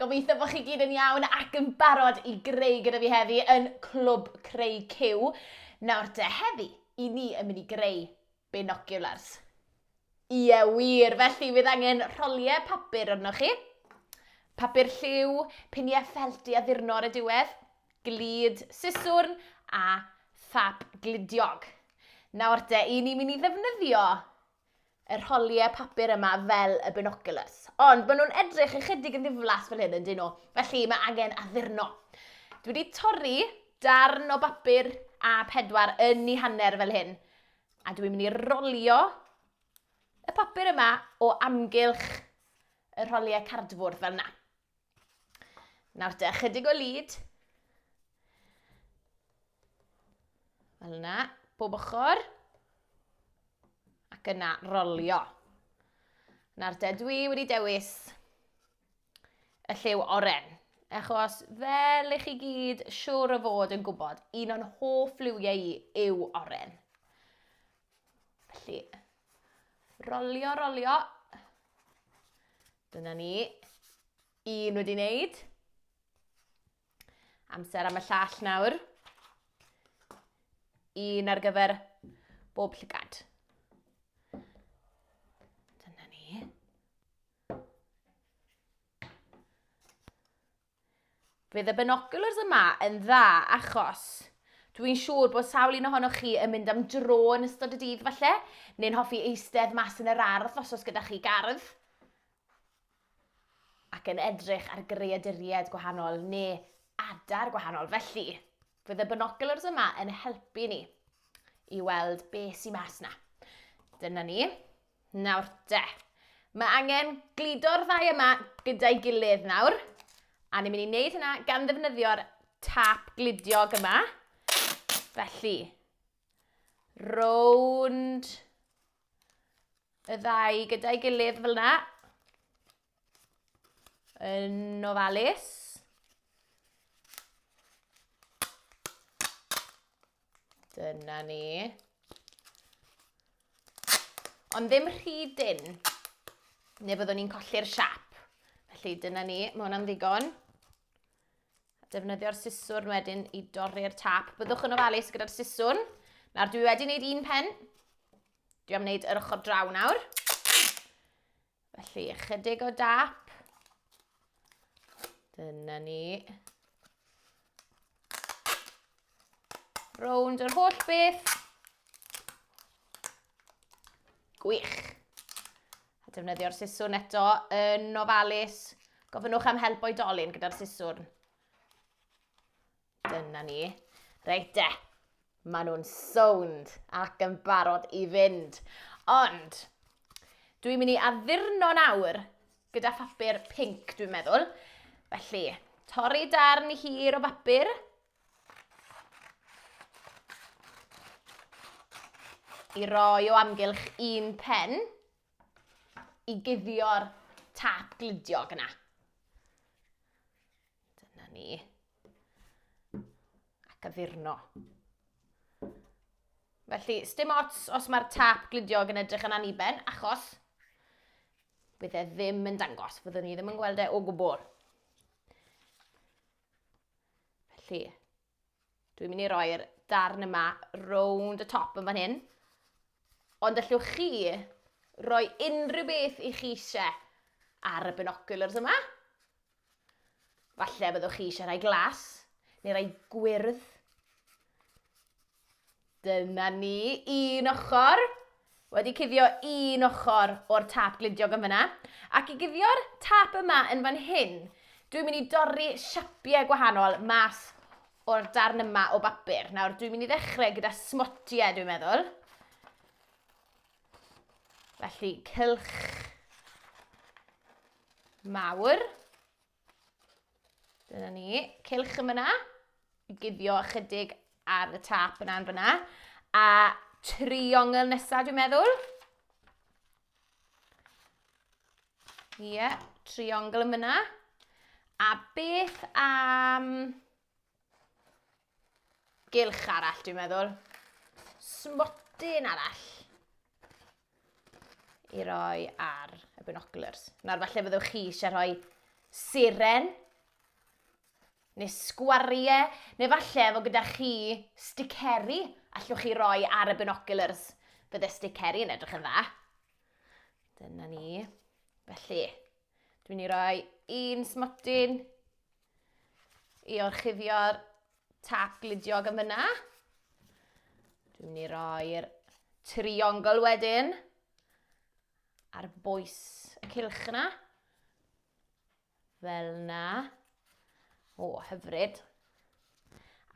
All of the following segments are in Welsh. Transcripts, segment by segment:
Gobeithio bod chi gyd yn iawn ac yn barod i greu gyda fi heddi yn Clwb Creu Cyw. Nawr te, heddi, i ni yn mynd i greu binoculars. Ie, wir, felly fydd angen rholiau papur arnoch chi. Papur lliw, piniau ffelt i addurno ar y diwedd, glud siswrn a thap gludiog. Nawr te, i ni'n mynd i ddefnyddio y rholiau papur yma fel y binoculars. Ond maen nhw'n edrych ychydig yn ddiflas fel hyn, yn dyn nhw. Felly mae angen addurno. Dwi wedi torri darn o bapur A4 yn ei hanner fel hyn. A dwi'n mynd i rolio y papur yma o amgylch y rholiau cardfwrdd fel yna. Nawr te, ychydig o lid. Fel yna, bob ochr. Ac yna, rolio. Nawr te, dwi wedi dewis y lliw oren. Achos fel i chi gyd siwr o fod yn gwybod, un o'n hoff liwiau i yw oren. Felly, rolio, rolio. Dyna ni. Un wedi wneud. Amser am y llall nawr. Un ar gyfer bob llygad. Dyna ni. Fydd y binoculars yma yn dda achos dwi'n siŵr bod sawl un ohonoch chi yn mynd am dro yn ystod y dydd falle, neu'n hoffi eistedd mas yn yr ardd os oes gyda chi gardd, ac yn edrych ar greaduriaid gwahanol neu adar gwahanol. Felly, fydd y binoculars yma yn helpu ni i weld beth sy'n mas na. Dyna ni. Nawr de, mae angen gludo'r ddau yma gyda'i gilydd nawr. A ni'n mynd i wneud hynna gan ddefnyddio'r tap gludiog yma. Felly, rownd y ddau gyda'i gilydd fel yna. Yn ofalus. Dyna ni. Ond ddim rhy dyn, neu byddwn ni'n colli'r siap. Felly dyna ni, mae hwnna'n ddigon. Defnyddio'r siswrn wedyn i dorri'r tap. Byddwch yn ofalus gyda'r siswrn. Nawr dwi wedi wneud un pen. Dwi am wneud yr ochr draw nawr. Felly, ychydig o dap. Dyna ni. Rownd yr holl beth. Gwych. A defnyddio'r siswrn eto yn ofalus. Gofynnwch am help oedolyn gyda'r siswrn. Dyna ni. Reit de. Maen nhw'n sownd ac yn barod i fynd. Ond, dwi'n mynd i addurno nawr gyda phapur pinc, dwi'n meddwl. Felly, torri darn hir o bapur. I roi o amgylch un pen i guddio'r tap gludiog yna. Dyna ni. Ac addurno. Felly, sdim ots os mae'r tap gludiog yn edrych yn aniben, achos bydd e ddim yn dangos, fyddwn ni ddim yn gweld e o gwbl. Felly, dwi'n mynd i roi'r darn yma rownd y top yn fan hyn. Ond allwch chi roi unrhyw beth i chi eisiau ar y binoculars yma. Falle byddwch chi eisiau rhai glas neu rhai gwyrdd. Dyna ni, un ochr. Wedi cuddio un ochr o'r tap gludiog yn fyna. Ac i guddio'r tap yma yn fan hyn, dwi'n mynd i dorri siapiau gwahanol mas o'r darn yma o bapur. Nawr, dwi'n mynd i ddechrau gyda smotiau, dwi'n meddwl. Felly, cylch mawr. Dyna ni. Cylch yma yna. I guddio ychydig ar y tap yna yn fyna. A triongl nesaf, dwi'n meddwl. Ie, yeah, triongl yn fyna. A beth am gylch arall, dwi'n meddwl. Smotyn arall i roi ar y binoculars. Nawr, falle fyddwch chi eisiau rhoi Seren, neu sgwariau, neu falle fod gyda chi sticeri allwch chi roi ar y binoculars. Fydde sticeri yn edrych yn dda. Dyna ni. Felly, dwi'n i roi un smotyn i orchuddio'r tap gludiog yn fyna. Dwi'n mynd i roi'r triongl wedyn ar bwys y cylch yna. Fel na. O, hyfryd.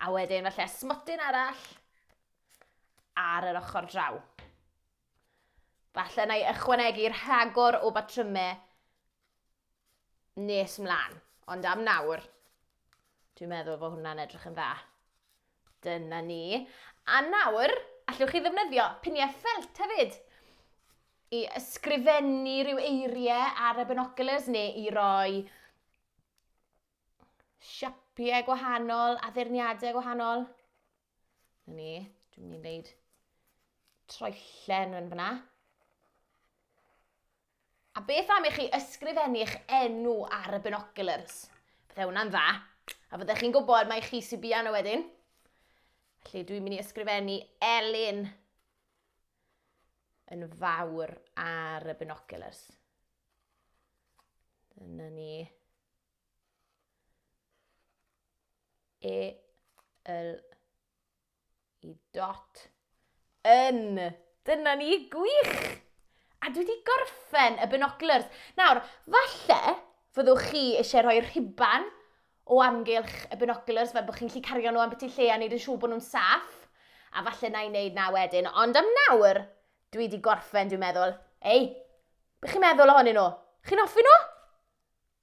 A wedyn falle smotyn arall ar yr ochr draw. Falle na i ychwanegu rhagor o batrymau nes mlaen. Ond am nawr, dwi'n meddwl fod hwnna'n edrych yn dda. Dyna ni. A nawr, allwch chi ddefnyddio piniau ffelt hefyd i ysgrifennu rhyw eiriau ar y binoculars neu i roi siapiau gwahanol, addurniadau gwahanol. Na ni, dwi'n mynd i wneud troellen yn fyna. A beth am i chi ysgrifennu eich enw ar y binoculars? Bydde hwnna'n dda. A fyddech chi'n gwybod mai chi sy'n bia nhw wedyn. Felly dwi'n mynd i ysgrifennu Elin yn fawr ar y binoculars. Dyna ni. E, L, i dot yn. Dyna ni, gwych! A dwi wedi gorffen y binoculars. Nawr, falle fyddwch chi eisiau rhoi rhuban o amgylch y binoculars fel bod chi'n gallu cario nhw ambiti lle a wneud yn siŵr bod nhw'n saff. A falle na i wneud na wedyn. Ond am nawr, dwi wedi gorffen, dwi'n meddwl. Ei, beth chi'n meddwl ohonyn nhw? Chi'n hoffi nhw?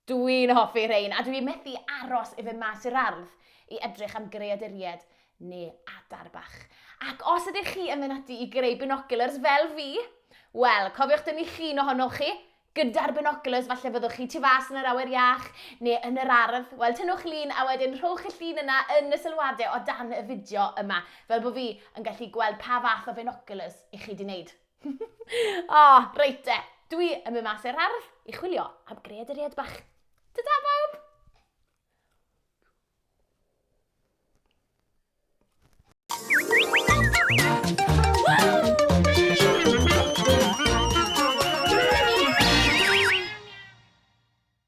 Dwi'n hoffi rhein a dwi methu aros i fynd mas i'r ardd i edrych am greaduriaid neu adar bach. Ac os ydych chi yn mynd ati i greu binoculars fel fi, wel, cofiwch dynnu llun ohonoch chi gyda'r binoculars, falle fyddwch chi tu fas yn yr awyr iach neu yn yr ardd. Wel, tynnwch lun a wedyn rhowch y llun yna yn y sylwadau o dan y fideo yma, fel bod fi yn gallu gweld pa fath o binoculars i chi 'di wneud. O, oh, reit te. Dwi yn mynd mas i'r ardd i chwilio am greaduriaid bach.